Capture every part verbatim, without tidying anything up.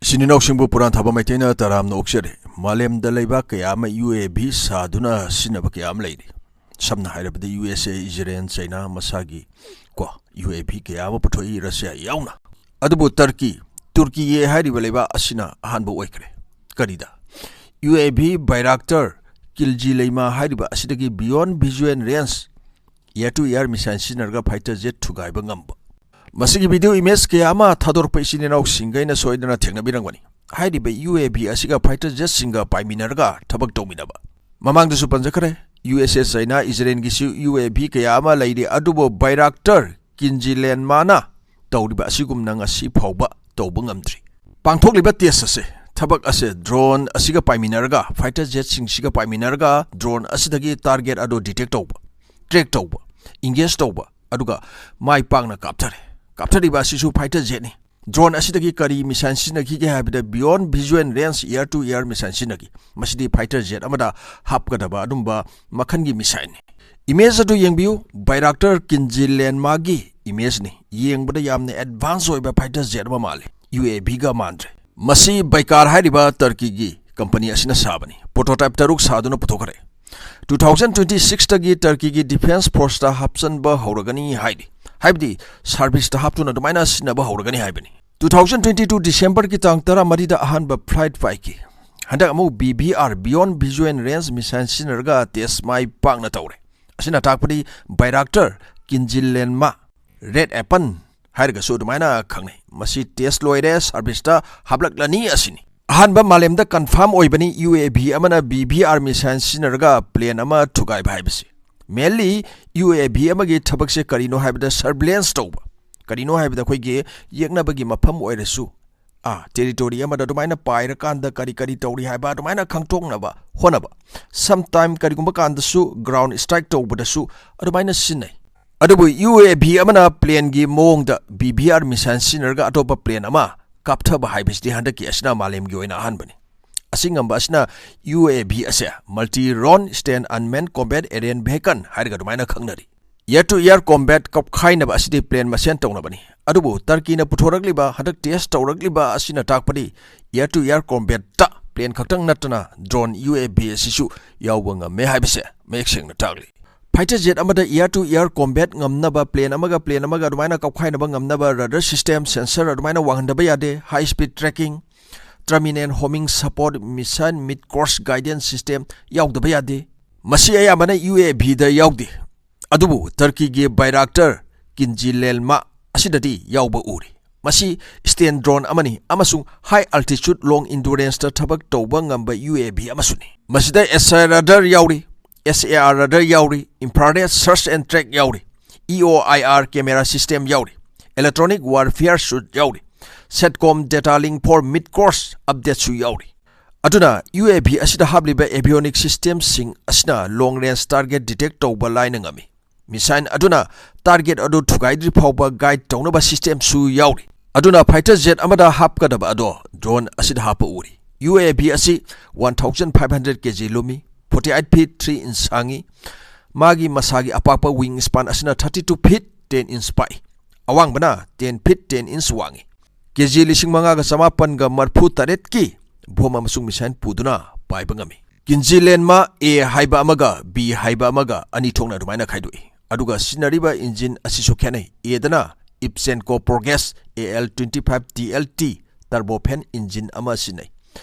ꯏꯆꯤꯟ ꯏꯅꯥꯎꯁꯤꯡꯕꯨ ꯄꯨꯔꯥꯟ ꯊꯥꯕ ꯃꯩꯇꯩꯅ ꯇꯔꯥꯝꯅ ꯑꯣꯛꯆꯔꯤ꯫ ꯃꯥꯂꯦꯝꯗ ꯂꯩꯕꯥꯛ ꯀꯌꯥ ꯑꯃ ꯌꯨ ꯑꯦ ꯚꯤ ꯁꯥꯗꯨꯅ ꯁꯤꯖꯤꯟꯅꯕ ꯀꯌꯥ ꯑꯃ ꯂꯩꯔꯤ꯫ ꯁꯝꯅ ꯍꯥꯏꯔꯕꯗ ꯌꯨ ꯑꯦꯁ ꯑꯦ, ꯏꯖꯔꯦꯜ, ꯆꯩꯅꯥ ꯃꯁꯥꯒꯤ ꯀꯣ ꯌꯨ ꯑꯦ ꯚꯤ ꯀꯌꯥ ꯑꯃ ꯄꯨꯊꯣꯛꯏ, ꯔꯁꯤꯌꯥ ꯌꯥꯎꯅ꯫ ꯑꯗꯨꯕꯨ ꯇꯔꯀꯤ, ꯇꯨꯔꯀꯤ ꯍꯥꯏꯔꯤꯕ ꯂꯩꯕꯥꯛ ꯑꯁꯤꯅ ꯑꯍꯥꯟꯕ ꯑꯣꯏꯈ꯭ꯔꯦ꯫ ꯀꯔꯤꯗ? ꯌꯨ ꯑꯦ ꯚꯤ ꯕꯥꯏꯔꯥꯛꯇꯔ ꯀꯤꯜꯖꯤ ꯂꯩꯃꯥ ꯍꯥꯏꯔꯤꯕ ꯑꯁꯤꯗꯒꯤ beyond visual range air to air missile ꯁꯤꯖꯤꯟꯅꯔꯒ fighter jet ꯊꯨꯒꯥꯏꯕ ꯉꯝꯕ꯫ ꯃꯁꯤꯒꯤ video image ꯀꯌꯥ ꯑꯃ ꯊꯥꯗꯣꯔꯛꯄ ꯏꯆꯤꯟ ꯏꯅꯥꯎꯁꯤꯡꯈꯩꯅ ꯁꯣꯏꯗꯅ ꯊꯦꯡꯅꯕꯤꯔꯝꯒꯅꯤ꯫ ꯍꯥꯏꯔꯤꯕ ꯌꯨ ꯑꯦ ꯚꯤ ꯑꯁꯤꯒ fighter jetꯁꯤꯡꯒ ꯄꯥꯏꯃꯤꯟꯅꯔꯒ ꯊꯕꯛ ꯇꯧꯃꯤꯟꯅꯕ꯫ ꯃꯃꯥꯡꯗꯁꯨ ꯄꯟꯖꯈ꯭ꯔꯦ, ꯌꯨ ꯑꯦꯁ ꯑꯦ, ꯆꯩꯅꯥ, ꯏꯖꯔꯦꯜꯒꯤꯁꯨ ꯌꯨ ꯑꯦ ꯚꯤ ꯀꯌꯥ ꯑꯃ ꯂꯩꯔꯤ, ꯑꯗꯨꯕꯨ ꯕꯥꯏꯔꯥꯛꯇꯔ ꯀꯤꯟꯖꯤ ꯂꯦꯟꯃꯥꯅ ꯇꯧꯔꯤꯕ ꯑꯁꯤꯒꯨꯝꯅ ꯉꯁꯤ ꯐꯥꯎꯕ ꯇꯧꯕ ꯉꯝꯗ꯭ꯔꯤ꯫ ꯄꯥꯡꯊꯣꯛꯂꯤꯕ test ꯑꯁꯦ, ꯊꯕꯛ ꯑꯁꯦ drone ꯑꯁꯤꯒ ꯄꯥꯏꯃꯤꯟꯅꯔꯒ, fighter jetꯁꯤꯡꯁꯤꯒ ꯄꯥꯏꯃꯤꯟꯅꯔꯒ drone ꯑꯁꯤꯗꯒꯤ target ꯑꯗꯨ detect ꯇꯧꯕ, track ꯇꯧꯕ, engage ꯇꯧꯕ, ꯑꯗꯨꯒ ꯃꯥꯏ ꯄꯥꯛꯅ ꯀꯥꯞꯊꯔꯦ꯫ ꯀꯥꯞꯊꯔꯤꯕ ꯑꯁꯤꯁꯨ fighter jetꯅꯤ꯫ Drone ꯑꯁꯤꯗꯒꯤ ꯀꯔꯤ missile ꯁꯤꯖꯤꯟꯅꯈꯤꯒꯦ ꯍꯥꯏꯕꯗ beyond visual range air to air missile ꯁꯤꯖꯤꯟꯅꯈꯤ꯫ ꯃꯁꯤꯗꯤ fighter jet ꯑꯃꯗ ꯍꯥꯞꯀꯗꯕ ꯑꯗꯨꯝꯕ ꯃꯈꯜꯒꯤ missileꯅꯤ꯫ Image ꯑꯗꯨ ꯌꯦꯡꯕꯤꯌꯨ, ꯕꯥꯏꯔꯥꯛꯇꯔ ꯀꯤꯟꯖꯤ ꯂꯦꯟꯃꯥꯒꯤ imageꯅꯤ꯫ ꯌꯦꯡꯕꯗ ꯌꯥꯝꯅ advance ꯑꯣꯏꯕ fighter jet ꯑꯃ ꯃꯥꯜꯂꯤ, ꯌꯨ ꯑꯦ ꯚꯤꯒ ꯃꯥꯟꯗ꯭ꯔꯦ꯫ ꯃꯁꯤ ꯕꯥꯏꯀꯥꯔ ꯍꯥꯏꯔꯤꯕ ꯇꯔꯀꯤꯒꯤ company ꯑꯁꯤꯅ ꯁꯥꯕꯅꯤ꯫ Prototype ꯇꯔꯨꯛ ꯁꯥꯗꯨꯅ ꯄꯨꯊꯣꯛꯈ꯭ꯔꯦ꯫ Two thousand twenty sixꯇꯒꯤ ꯇꯔꯀꯤꯒꯤ defence forceꯇ ꯍꯥꯞꯆꯤꯟꯕ ꯍꯧꯔꯒꯅꯤ ꯍꯥꯏꯔꯤ, ꯍꯥꯏꯕꯗꯤ serviceꯇ ꯍꯥꯞꯇꯨꯅ ꯑꯗꯨꯃꯥꯏꯅ ꯁꯤꯖꯤꯟꯅꯕ ꯍꯧꯔꯒꯅꯤ ꯍꯥꯏꯕꯅꯤ꯫ Two thousand twenty two Decemberꯒꯤ ꯇꯥꯡ ꯇꯔꯥꯃꯔꯤꯗ ꯑꯍꯥꯟꯕ flight ꯄꯥꯏꯈꯤ꯫ ꯍꯟꯗꯛ ꯑꯃꯨꯛ B V R, beyond visual range missile ꯁꯤꯖꯤꯟꯅꯔꯒ test ꯃꯥꯏ ꯄꯥꯛꯅ ꯇꯧꯔꯦ꯫ ꯑꯁꯤꯅ ꯇꯥꯛꯄꯗꯤ ꯕꯥꯏꯔꯥꯛꯇꯔ ꯀꯤꯟꯖꯤ ꯂꯦꯟꯃꯥ, Red Apple ꯍꯥꯏꯔꯒꯁꯨ ꯑꯗꯨꯃꯥꯏꯅ ꯈꯪꯅꯩ, ꯃꯁꯤ test ꯂꯣꯏꯔꯦ, serviceꯇ ꯍꯥꯞꯂꯛꯂꯅꯤ ꯑꯁꯤꯅꯤ꯫ ꯑꯍꯥꯟꯕ ꯃꯥꯂꯦꯝꯗ confirm ꯑꯣꯏꯕꯅꯤ ꯌꯨ ꯑꯦ ꯚꯤ ꯑꯃꯅ ꯕꯤ ꯚꯤ ꯑꯥꯔ missile ꯁꯤꯖꯤꯟꯅꯔꯒ plane ꯑꯃ ꯊꯨꯒꯥꯏꯕ ꯍꯥꯏꯕꯁꯤ꯫ Mainly ꯌꯨ ꯑꯦ ꯚꯤ ꯑꯃꯒꯤ ꯊꯕꯛꯁꯦ ꯀꯔꯤꯅꯣ ꯍꯥꯏꯕꯗ surveillance ꯇꯧꯕ꯫ ꯀꯔꯤꯅꯣ ꯍꯥꯏꯕꯗ ꯑꯩꯈꯣꯏꯒꯤ ꯌꯦꯛꯅꯕꯒꯤ ꯃꯐꯝ ꯑꯣꯏꯔꯁꯨ, ꯑꯥ, territory ꯑꯃꯗ ꯑꯗꯨꯃꯥꯏꯅ ꯄꯥꯏꯔꯀꯥꯟꯗ ꯀꯔꯤ ꯀꯔꯤ ꯇꯧꯔꯤ ꯍꯥꯏꯕ ꯑꯗꯨꯃꯥꯏꯅ ꯈꯪꯗꯣꯛꯅꯕ ꯍꯣꯠꯅꯕ꯫ Sometime ꯀꯔꯤꯒꯨꯝꯕ ꯀꯥꯟꯗꯁꯨ ground strike ꯇꯧꯕꯗꯁꯨ ꯑꯗꯨꯃꯥꯏꯅ ꯁꯤꯖꯤꯟꯅꯩ꯫ ꯑꯗꯨꯕꯨ ꯌꯨ ꯑꯦ ꯚꯤ ꯑꯃꯅ planeꯒꯤ ꯃꯑꯣꯡꯗ ꯕꯤ ꯚꯤ ꯑꯥꯔ missile ꯁꯤꯖꯤꯟꯅꯔꯒ ꯑꯇꯣꯞꯄ plane ꯑꯃ ꯀꯥꯞꯊꯕ ꯍꯥꯏꯕꯁꯤꯗꯤ ꯍꯟꯗꯛꯀꯤ ꯑꯁꯤꯅ ꯃꯥꯂꯦꯝꯒꯤ ꯑꯣꯏꯅ ꯑꯍꯥꯟꯕꯅꯤ꯫ ꯑꯁꯤ ꯉꯝꯕ ꯑꯁꯤꯅ ꯌꯨ ꯑꯦ ꯚꯤ ꯑꯁꯦ multi role stand unmanned combat aerial vehicle ꯍꯥꯏꯔꯒ ꯑꯗꯨꯃꯥꯏꯅ ꯈꯪꯅꯔꯤ꯫ Air to air combat ꯀꯥꯞꯈꯥꯏꯅꯕ ꯑꯁꯤꯗꯤ plane ꯃꯁꯦꯟ ꯇꯧꯅꯕꯅꯤ꯫ ꯑꯗꯨꯕꯨ ꯇꯔꯀꯤꯅ ꯄꯨꯊꯣꯔꯛꯂꯤꯕ, ꯍꯟꯗꯛ ꯇꯦꯁ ꯇꯧꯔꯛꯂꯤꯕ ꯑꯁꯤꯅ ꯇꯥꯛꯄꯗꯤ air to air combatꯇ plane ꯈꯛꯇꯪ ꯅꯠꯇꯅ drone UAV ꯑꯁꯤꯁꯨ ꯌꯥꯎꯕ ꯉꯝꯃꯦ ꯍꯥꯏꯕꯁꯦ ꯃꯌꯦꯛ ꯁꯦꯡꯅ ꯇꯥꯛꯂꯤ꯫ Fighter jet ꯑꯃꯗ air to air combat ꯉꯝꯅꯕ, plane ꯑꯃꯒ plane ꯑꯃꯒ ꯑꯗꯨꯃꯥꯏꯅ ꯀꯥꯞꯈꯥꯏꯅꯕ ꯉꯝꯅꯕ radar system, sensor ꯑꯗꯨꯃꯥꯏꯅ ꯋꯥꯡꯍꯟꯗꯕ ꯌꯥꯗꯦ꯫ High speed tracking, terminal homing support, missile mid course guidance system ꯌꯥꯎꯗꯕ ꯌꯥꯗꯦ꯫ ꯃꯁꯤ ꯑꯌꯥꯝꯕꯅ UAVꯗ ꯌꯥꯎꯗꯦ꯫ ꯑꯗꯨꯕꯨ ꯇꯔꯀꯤꯒꯤ Bayraktar ꯀꯤꯟꯖꯤꯂꯦꯟꯃꯥ ꯑꯁꯤꯗꯗꯤ ꯌꯥꯎꯕ ꯎꯔꯤ꯫ ꯃꯁꯤ stand drone ꯑꯃꯅꯤ ꯑꯃꯁꯨꯡ high altitude long enduranceꯇ ꯊꯕꯛ ꯇꯧꯕ ꯉꯝꯕ UAV ꯑꯃꯁꯨꯅꯤ꯫ ꯃꯁꯤꯗ SAR radar ꯌꯥꯎꯔꯤ, SAR radar ꯌꯥꯎꯔꯤ, infrared search and track ꯌꯥꯎꯔꯤ, EOIR camera system ꯌꯥꯎꯔꯤ, electronic warfare suit ꯌꯥꯎꯔꯤ, satcom data link for mid course updateꯁꯨ ꯌꯥꯎꯔꯤ꯫ ꯑꯗꯨꯅ UAV ꯑꯁꯤꯗ ꯍꯥꯞꯂꯤꯕ avionic systemꯁꯤꯡ ꯑꯁꯤꯅ long range target detect ꯇꯧꯕ ꯂꯥꯏꯅ ꯉꯝꯃꯤ꯫ Missile ꯑꯗꯨꯅ target ꯑꯗꯨ ꯊꯨꯒꯥꯏꯗ꯭ꯔꯤ ꯐꯥꯎꯕ guide ꯇꯧꯅꯕ systemꯁꯨ ꯌꯥꯎꯔꯤ꯫ ꯑꯗꯨꯅ fighter jet ꯑꯃꯗ ꯍꯥꯞꯀꯗꯕ ꯑꯗꯣ drone ꯑꯁꯤꯗ ꯍꯥꯞꯄ ꯎꯔꯤ꯫ UAV ꯑꯁꯤ one thousand five hundred kg ꯂꯨꯝꯃꯤ, forty eight feet three inch ꯁꯥꯡꯉꯤ꯫ ꯃꯥꯒꯤ ꯃꯁꯥꯒꯤ ꯑꯄꯥꯛꯄ wing span ꯑꯁꯤꯅ thirty two feet ten inch ꯄꯥꯛꯏ꯫ ꯑꯋꯥꯡꯕꯅ ten feet ten inch ꯋꯥꯡꯉꯤ꯫ ꯀꯦ ꯖꯤ ꯂꯤꯁꯤꯡ ꯃꯉꯥꯒ ꯆꯃꯥꯄꯟꯒ ꯃꯔꯤꯐꯨ ꯇꯔꯦꯠꯀꯤ bomb ꯑꯃꯁꯨꯡ missile ꯄꯨꯗꯨꯅ ꯄꯥꯏꯕ ꯉꯝꯃꯤ꯫ ꯀꯤꯟꯖꯤꯂꯦꯟꯃꯥ A ꯍꯥꯏꯕ ꯑꯃꯒ B ꯍꯥꯏꯕ ꯑꯃꯒ ꯑꯅꯤ ꯊꯣꯛꯅ ꯑꯗꯨꯃꯥꯏꯅ ꯈꯥꯏꯗꯣꯛꯏ꯫ ꯑꯗꯨꯒ ꯁꯤꯖꯤꯟꯅꯔꯤꯕ engine ꯑꯁꯤꯁꯨ ꯈꯦꯠꯅꯩ꯫ Aꯗꯅ Ipchenko Progress AL twenty five TLT turbofan engine ꯑꯃ ꯁꯤꯖꯤꯟꯅꯩ꯫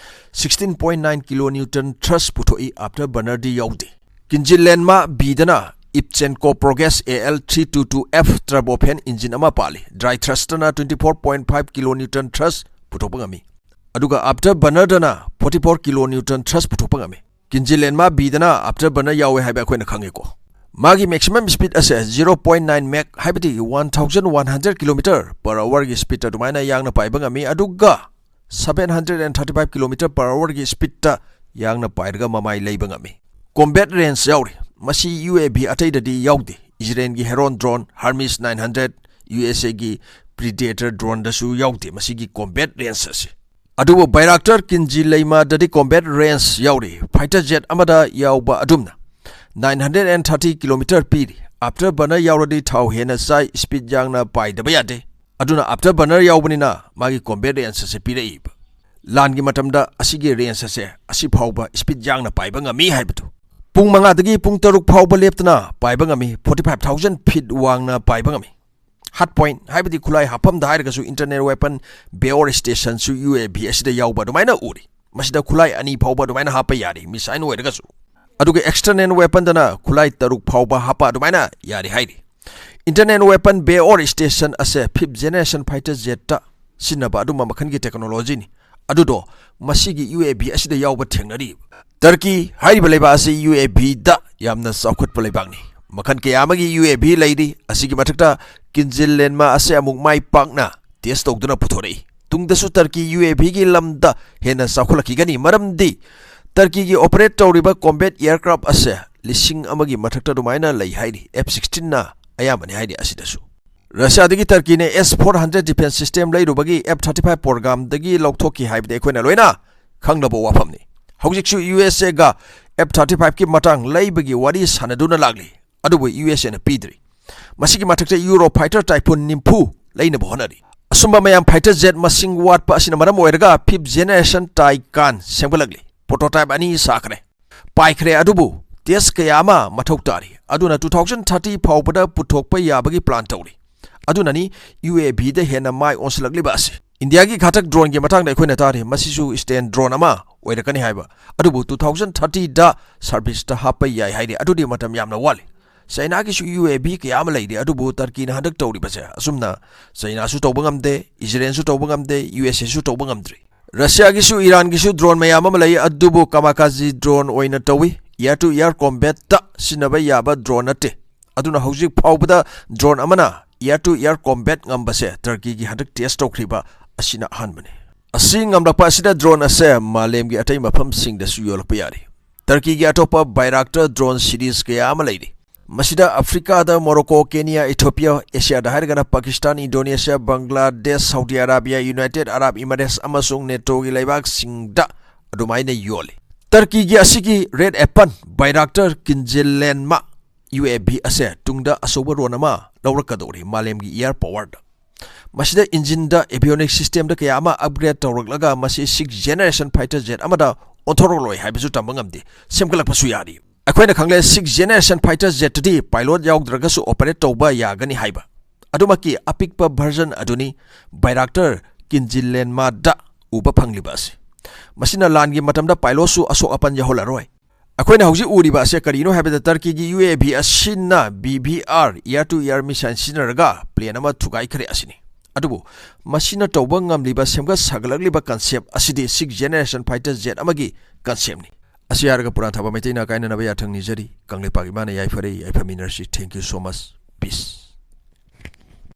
Sixteen point nine kilonewton thrust ꯄꯨꯊꯣꯛꯏ, afterburnerꯗꯤ ꯌꯥꯎꯗꯦ꯫ ꯀꯤꯟꯖꯤꯂꯦꯟꯃꯥ Bꯗꯅ Ipchenko Progress AL three two two F turbofan engine ꯑꯃ ꯄꯥꯜꯂꯤ꯫ Dry thrustꯅ twenty four point five kilonewton thrust ꯄꯨꯊꯣꯛꯄ ꯉꯝꯃꯤ꯫ ꯑꯗꯨꯒ afterburnerꯗꯅ forty four kilonewton thrust ꯄꯨꯊꯣꯛꯄ ꯉꯝꯃꯤ꯫ ꯀꯤꯟꯖꯤꯂꯦꯟꯃꯥ Bꯗꯅ afterburner ꯌꯥꯎꯋꯦ ꯍꯥꯏꯕ ꯑꯩꯈꯣꯏꯅ ꯈꯪꯉꯦꯀꯣ꯫ ꯃꯥꯒꯤ maximum speed ꯑꯁꯦ zero point nine Mach, ꯍꯥꯏꯕꯗꯤ one thousand one hundred kilometer per hourꯒꯤ speed ꯑꯗꯨꯃꯥꯏꯅ ꯌꯥꯡꯅ ꯄꯥꯏꯕ ꯉꯝꯃꯤ, ꯑꯗꯨꯒ seven hundred and thirty five kilometer per hourꯒꯤ speedꯇ ꯌꯥꯡꯅ ꯄꯥꯏꯔꯒ ꯃꯃꯥꯏ ꯂꯩꯕ ꯉꯝꯃꯤ꯫ Combat range ꯌꯥꯎꯔꯤ꯫ ꯃꯁꯤ UAV ꯑꯇꯩꯗꯗꯤ ꯌꯥꯎꯗꯦ꯫ Israelꯒꯤ Heron drone, Hermes nine hundred, USAꯒꯤ Predator droneꯗꯁꯨ ꯌꯥꯎꯗꯦ ꯃꯁꯤꯒꯤ combat range ꯑꯁꯤ꯫ ꯑꯗꯨꯕꯨ Bayraktar ꯀꯤꯟꯖꯤꯂꯦꯟꯃꯥꯗꯗꯤ combat range ꯌꯥꯎꯔꯤ꯫ Fighter jet ꯑꯃꯗ ꯌꯥꯎꯕ ꯑꯗꯨꯝꯅ nine hundred and thirty kilometer ꯄꯤꯔꯤ꯫ Afterburner ꯌꯥꯎꯔꯗꯤ ꯊꯥꯎ ꯍꯦꯟꯅ ꯆꯥꯏ, speed ꯌꯥꯡꯅ ꯄꯥꯏꯗꯕ ꯌꯥꯗꯦ꯫ ꯑꯗꯨꯅ afterburner ꯌꯥꯎꯕꯅꯤꯅ ꯃꯥꯒꯤ combat range ꯑꯁꯦ ꯄꯤꯔꯛꯏꯕ꯫ ꯂꯥꯟꯒꯤ ꯃꯇꯝꯗ ꯑꯁꯤꯒꯤ range ꯑꯁꯦ ꯑꯁꯤ ꯐꯥꯎꯕ speed ꯌꯥꯡꯅ ꯄꯥꯏꯕ ꯉꯝꯃꯤ ꯍꯥꯏꯕꯗꯨ꯫ ꯄꯨꯡ ꯃꯉꯥꯗꯒꯤ ꯄꯨꯡ ꯇꯔꯨꯛ ꯐꯥꯎꯕ ꯂꯦꯞꯇꯅ ꯄꯥꯏꯕ ꯉꯝꯃꯤ, forty five thousand feet ꯋꯥꯡꯅ ꯄꯥꯏꯕ ꯉꯝꯃꯤ꯫ Hard point ꯍꯥꯏꯕꯗꯤ ꯈꯨꯠꯂꯥꯏ ꯍꯥꯞꯐꯝꯗ ꯍꯥꯏꯔꯒꯁꯨ internal weapon bearer stationꯁꯨ UAV ꯑꯁꯤꯗ ꯌꯥꯎꯕ ꯑꯗꯨꯃꯥꯏꯅ ꯎꯔꯤ꯫ ꯃꯁꯤꯗ ꯈꯨꯠꯂꯥꯏ ꯑꯅꯤ ꯐꯥꯎꯕ ꯑꯗꯨꯃꯥꯏꯅ ꯍꯥꯞꯄ ꯌꯥꯔꯤ, missile ꯑꯣꯏꯔꯒꯁꯨ꯫ ꯑꯗꯨꯒ external weaponꯗꯅ ꯈꯨꯠꯂꯥꯏ ꯇꯔꯨꯛ ꯐꯥꯎꯕ ꯍꯥꯞꯄ ꯑꯗꯨꯃꯥꯏꯅ ꯌꯥꯔꯤ ꯍꯥꯏꯔꯤ꯫ Internal weapon bearer station ꯑꯁꯦ fifth generation fighter jetꯇ ꯁꯤꯖꯤꯟꯅꯕ ꯑꯗꯨꯝꯕ ꯃꯈꯜꯒꯤ technologyꯅꯤ꯫ ꯑꯗꯨꯗꯣ ꯃꯁꯤꯒꯤ UAV ꯑꯁꯤꯗ ꯌꯥꯎꯕ ꯊꯦꯡꯅꯔꯤ꯫ ꯇꯔꯀꯤ ꯍꯥꯏꯔꯤꯕ ꯂꯩꯕꯥꯛ ꯑꯁꯤ UAVꯗ ꯌꯥꯝꯅ ꯆꯥꯎꯈꯠꯄ ꯂꯩꯕꯥꯛꯅꯤ꯫ ꯃꯈꯜ ꯀꯌꯥ ꯑꯃꯒꯤ UAV ꯂꯩꯔꯤ꯫ ꯑꯁꯤꯒꯤ ꯃꯊꯛꯇ ꯀꯤꯟꯖꯤꯜ ꯂꯦꯟꯃꯥ ꯑꯁꯦ ꯑꯃꯨꯛ ꯃꯥꯏ ꯄꯥꯛꯅ test ꯇꯧꯗꯨꯅ ꯄꯨꯊꯣꯔꯛꯏ꯫ ꯇꯨꯡꯗꯁꯨ ꯇꯔꯀꯤ UAVꯒꯤ ꯂꯝꯗ ꯍꯦꯟꯅ ꯆꯥꯎꯈꯠꯂꯛꯈꯤꯒꯅꯤ, ꯃꯔꯝꯗꯤ ꯇꯔꯀꯤꯒꯤ operate ꯇꯧꯔꯤꯕ combat aircraft ꯑꯁꯦ ꯂꯤꯁꯤꯡ ꯑꯃꯒꯤ ꯃꯊꯛꯇ ꯑꯗꯨꯃꯥꯏꯅ ꯂꯩ ꯍꯥꯏꯔꯤ꯫ F sixteenꯅ ꯑꯌꯥꯝꯕꯅꯤ ꯍꯥꯏꯔꯤ ꯑꯁꯤꯗꯁꯨ꯫ ꯔꯁꯤꯌꯥꯗꯒꯤ ꯇꯔꯀꯤꯅ S four hundred defense system ꯂꯩꯔꯨꯕꯒꯤ F thirty five programꯗꯒꯤ ꯂꯧꯊꯣꯛꯈꯤ ꯍꯥꯏꯕꯗꯤ ꯑꯩꯈꯣꯏꯅ ꯂꯣꯏꯅ ꯈꯪꯅꯕ ꯋꯥꯐꯝꯅꯤ꯫ ꯍꯧꯖꯤꯛꯁꯨ USAꯒ F thirty fiveꯀꯤ ꯃꯇꯥꯡ ꯂꯩꯕꯒꯤ ꯋꯥꯔꯤ ꯁꯥꯟꯅꯗꯨꯅ ꯂꯥꯛꯂꯤ꯫ ꯑꯗꯨꯕꯨ USAꯅ ꯄꯤꯗ꯭ꯔꯤ꯫ ꯃꯁꯤꯒꯤ ꯃꯊꯛꯇ Eurofighter Typhoon ꯅꯤꯐꯨ ꯂꯩꯅꯕ ꯍꯣꯠꯅꯔꯤ꯫ ꯑꯁꯨꯝꯕ ꯃꯌꯥꯝ fighter jet ꯃꯁꯤꯡ ꯋꯥꯠꯄ ꯑꯁꯤꯅ ꯃꯔꯝ ꯑꯣꯏꯔꯒ fifth generation Taycan ꯁꯦꯝꯒꯠꯂꯛꯂꯤ꯫ Prototype ꯑꯅꯤ ꯁꯥꯈ꯭ꯔꯦ, ꯄꯥꯏꯈ꯭ꯔꯦ, ꯑꯗꯨꯕꯨ test ꯀꯌꯥ ꯑꯃ ꯃꯊꯧ ꯇꯥꯔꯤ꯫ ꯑꯗꯨꯅ two thousand thirty ꯐꯥꯎꯕꯗ ꯄꯨꯊꯣꯛꯄ ꯌꯥꯕꯒꯤ plan ꯇꯧꯔꯤ꯫ ꯑꯗꯨꯅꯅꯤ UAVꯗ ꯍꯦꯟꯅ ꯃꯥꯏ ꯑꯣꯟꯁꯤꯜꯂꯛꯂꯤꯕ ꯑꯁꯤ꯫ ꯏꯟꯗꯤꯌꯥꯒꯤ ꯘꯥꯇꯛ droneꯒꯤ ꯃꯇꯥꯡꯗ ꯑꯩꯈꯣꯏꯅ ꯇꯥꯔꯤ, ꯃꯁꯤꯁꯨ stand drone ꯑꯃ ꯑꯣꯏꯔꯛꯀꯅꯤ ꯍꯥꯏꯕ꯫ ꯑꯗꯨꯕꯨ two thousand thirtyꯗ serviceꯇ ꯍꯥꯞꯄ ꯌꯥꯏ ꯍꯥꯏꯔꯤ꯫ ꯑꯗꯨꯗꯤ ꯃꯇꯝ ꯌꯥꯝꯅ ꯋꯥꯠꯂꯤ꯫ ꯆꯩꯅꯥꯒꯤꯁꯨ UAV ꯀꯌꯥ ꯑꯃ ꯂꯩꯔꯤ, ꯑꯗꯨꯕꯨ ꯇꯔꯀꯤꯅ ꯍꯟꯗꯛ ꯇꯧꯔꯤꯕꯁꯦ ꯑꯁꯨꯝꯅ ꯆꯩꯅꯥꯁꯨ ꯇꯧꯕ ꯉꯝꯗꯦ, ꯏꯖꯔꯦꯜꯁꯨ ꯇꯧꯕ ꯉꯝꯗ꯭ꯔꯤ, USAꯁꯨ ꯇꯧꯕ ꯉꯝꯗ꯭ꯔꯤ꯫ ꯔꯁꯤꯌꯥꯒꯤꯁꯨ ꯏꯔꯥꯟꯒꯤꯁꯨ drone ꯃꯌꯥꯝ ꯑꯃ ꯂꯩ, ꯑꯗꯨꯕꯨ kamikaze drone ꯑꯣꯏꯅ ꯇꯧꯏ꯫ Air to air combatꯇ ꯁꯤꯖꯤꯟꯅꯕ ꯌꯥꯕ drone ꯅꯠꯇꯦ꯫ ꯑꯗꯨꯅ ꯍꯧꯖꯤꯛ ꯐꯥꯎꯕꯗ drone ꯑꯃꯅ air to air combat ꯉꯝꯕꯁꯦ ꯇꯔꯀꯤꯒꯤ ꯍꯟꯗꯛ test ꯇꯧꯈ꯭ꯔꯤꯕ ꯑꯁꯤꯅ ꯑꯍꯥꯟꯕꯅꯤ꯫ ꯑꯁꯤ ꯉꯝꯂꯛꯄ ꯑꯁꯤꯅ drone ꯑꯁꯦ ꯃꯥꯂꯦꯝꯒꯤ ꯑꯇꯩ ꯃꯐꯝꯁꯤꯡꯗꯁꯨ ꯌꯣꯜꯂꯛꯄ ꯌꯥꯔꯤ꯫ ꯇꯔꯀꯤꯒꯤ ꯑꯇꯣꯞꯄ Bayraktar drone series ꯀꯌꯥ ꯑꯃ ꯂꯩꯔꯤ꯫ ꯃꯁꯤꯗ ꯑꯐ꯭ꯔꯤꯀꯥꯗ ꯃꯣꯔꯣꯀꯣ, ꯀꯦꯅꯤꯌꯥ, ꯏꯊꯣꯄꯤꯌꯥ, ꯑꯦꯁꯤꯌꯥꯗ ꯍꯥꯏꯔꯒꯅ Pakistan, Indonesia, Bangladesh, Saudi Arabia, United Arab Emirates ꯑꯃꯁꯨꯡ NATOꯒꯤ ꯂꯩꯕꯥꯛꯁꯤꯡꯗ ꯑꯗꯨꯃꯥꯏꯅ ꯌꯣꯜꯂꯤ꯫ ꯇꯔꯀꯤꯒꯤ ꯑꯁꯤꯒꯤ Red Aslan Bayraktar ꯀꯤꯟꯖꯤꯜꯂꯦꯟꯃ UAV ꯑꯁꯦ ꯇꯨꯡꯗ ꯑꯆꯧꯕ role ꯑꯃ ꯂꯧꯔꯛꯀꯗꯧꯔꯤ ꯃꯥꯂꯦꯝꯒꯤ air powerꯗ꯫ ꯃꯁꯤꯗ ꯏꯟꯖꯤꯟꯗ, avionic systemꯗ ꯀꯌꯥ ꯑꯃ upgrade ꯇꯧꯔꯛꯂꯒ ꯃꯁꯤ sixth generation fighter jet ꯑꯃꯗ ꯑꯣꯟꯊꯣꯔꯛꯂꯣꯏ ꯍꯥꯏꯕꯁꯨ ꯇꯝꯕ ꯉꯝꯗꯦ, ꯁꯦꯝꯒꯠꯂꯛꯄꯁꯨ ꯌꯥꯔꯤ꯫ ꯑꯩꯈꯣꯏꯅ ꯈꯪꯂꯦ, sixth generation fighter jetꯇꯗꯤ pilot ꯌꯥꯎꯗ꯭ꯔꯒꯁꯨ operate ꯇꯧꯕ ꯌꯥꯒꯅꯤ ꯍꯥꯏꯕ꯫ ꯑꯗꯨꯃꯛꯀꯤ ꯑꯄꯤꯛꯄ version ꯑꯗꯨꯅꯤ Bayraktar Kinjillenmada ꯎꯕ ꯐꯪꯂꯤꯕ ꯑꯁꯤ꯫ ꯃꯁꯤꯅ ꯂꯥꯟꯒꯤ ꯃꯇꯝꯗ pilotꯁꯨ ꯑꯁꯣꯛ ꯑꯄꯟ ꯌꯥꯎꯍꯜꯂꯔꯣꯏ꯫ ꯑꯩꯈꯣꯏꯅ ꯍꯧꯖꯤꯛ ꯎꯔꯤꯕ ꯑꯁꯤ ꯀꯔꯤꯅꯣ ꯍꯥꯏꯕꯗ, ꯇꯔꯀꯤꯒꯤ UAV ꯑꯁꯤꯅ BVR, air to air missile ꯁꯤꯖꯤꯟꯅꯔꯒ plane ꯑꯃ ꯊꯨꯒꯥꯏꯈ꯭ꯔꯦ ꯑꯁꯤꯅꯤ꯫ ꯑꯗꯨꯕꯨ ꯃꯁꯤꯅ ꯇꯧꯕ ꯉꯝꯂꯤꯕ, ꯁꯦꯝꯒꯠ ꯁꯥꯒꯠꯂꯛꯂꯤꯕ concept ꯑꯁꯤꯗꯤ sixth generation fighter jet ꯑꯃꯒꯤ conceptꯅꯤ꯫ ꯑꯁꯤ ꯍꯥꯏꯔꯒ ꯄꯨꯔꯥꯟ ꯊꯥꯕ ꯃꯩꯇꯩꯅ ꯀꯥꯏꯅꯅꯕ ꯌꯥꯊꯪ ꯅꯤꯖꯔꯤ꯫ ꯀꯪꯂꯩꯄꯥꯛ ꯏꯃꯥꯅ ꯌꯥꯏꯐꯔꯦ, ꯌꯥꯏꯐꯃꯤꯟꯅꯔꯁꯤ꯫ Thank you so much. Peace.